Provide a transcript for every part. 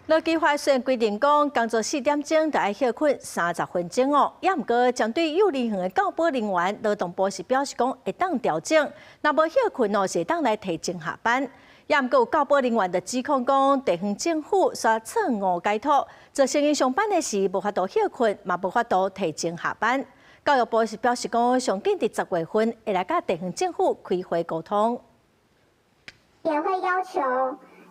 勞基法雖然規定講工作4點鐘就愛歇睏30分鐘哦，也毋過針對幼兒園的教保人員，勞動部是表示講會當調整，若無歇睏哦，是會當來提前下班。也毋過有教保人員就指控講，地方政府煞錯誤解讀，造成𪜶上班的時無法度歇睏，嘛無法度提前下班。教育部是表示講，上緊佇10月份會來佮地方政府開會溝通。也會要求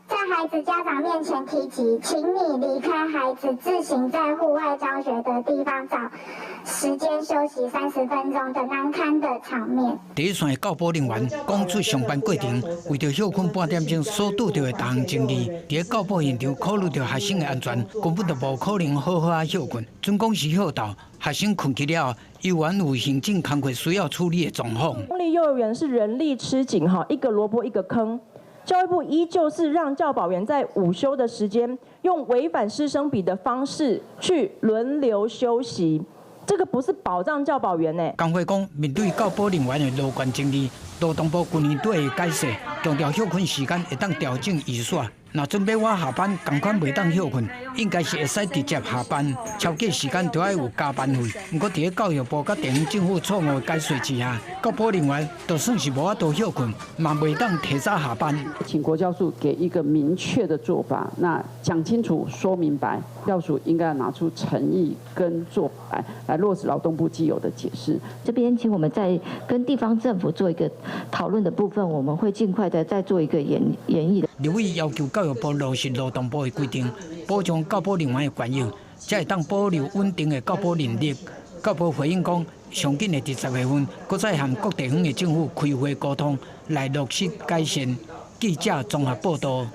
在孩子家長面前提及，請你離開孩子自行在戶外教學的地方，找時間休息30分鐘的難堪的場面。第一線的教保人員講出上班過程，為著歇睏半點鐘所拄著的逐項爭議，佇咧教保現場考慮著學生的安全，根本就無可能好好仔歇睏。準講是歇晝，學生睏去了，猶原有行政工課需要處理的狀況。公立幼兒園是人力吃緊，哈，一個蘿蔔一個坑。教育部依舊是讓教保員在午休的時間，用違反師生比的方式去輪流休息，這個不是保障教保員呢。工會講，面對教保人員的勞權爭議，勞動部去年底的解釋，強調歇睏時間會當調整預算。若準備晚下班，仝款袂當歇睏，應該是會使直接下班，超過時間就愛有加班費。毋過佇咧教育部佮地方政府錯誤解說之下，教保人員就算是無法度歇睏，嘛袂當提早下班。請國教署給一個明確的做法，那講清楚、說明白，教署應該要拿出誠意跟做法來落實勞動部既有的解釋。這邊請我們在跟地方政府做一個討論的部分，我們會盡快的再做一個研議的。立委要求教育部落實勞動部的規定，保障教保人員的權益，才會當保留穩定的教保人力。教保回應講，上緊會佇10月份，閣再和各地方的政府開會溝通，來落實改善。記者綜合報道。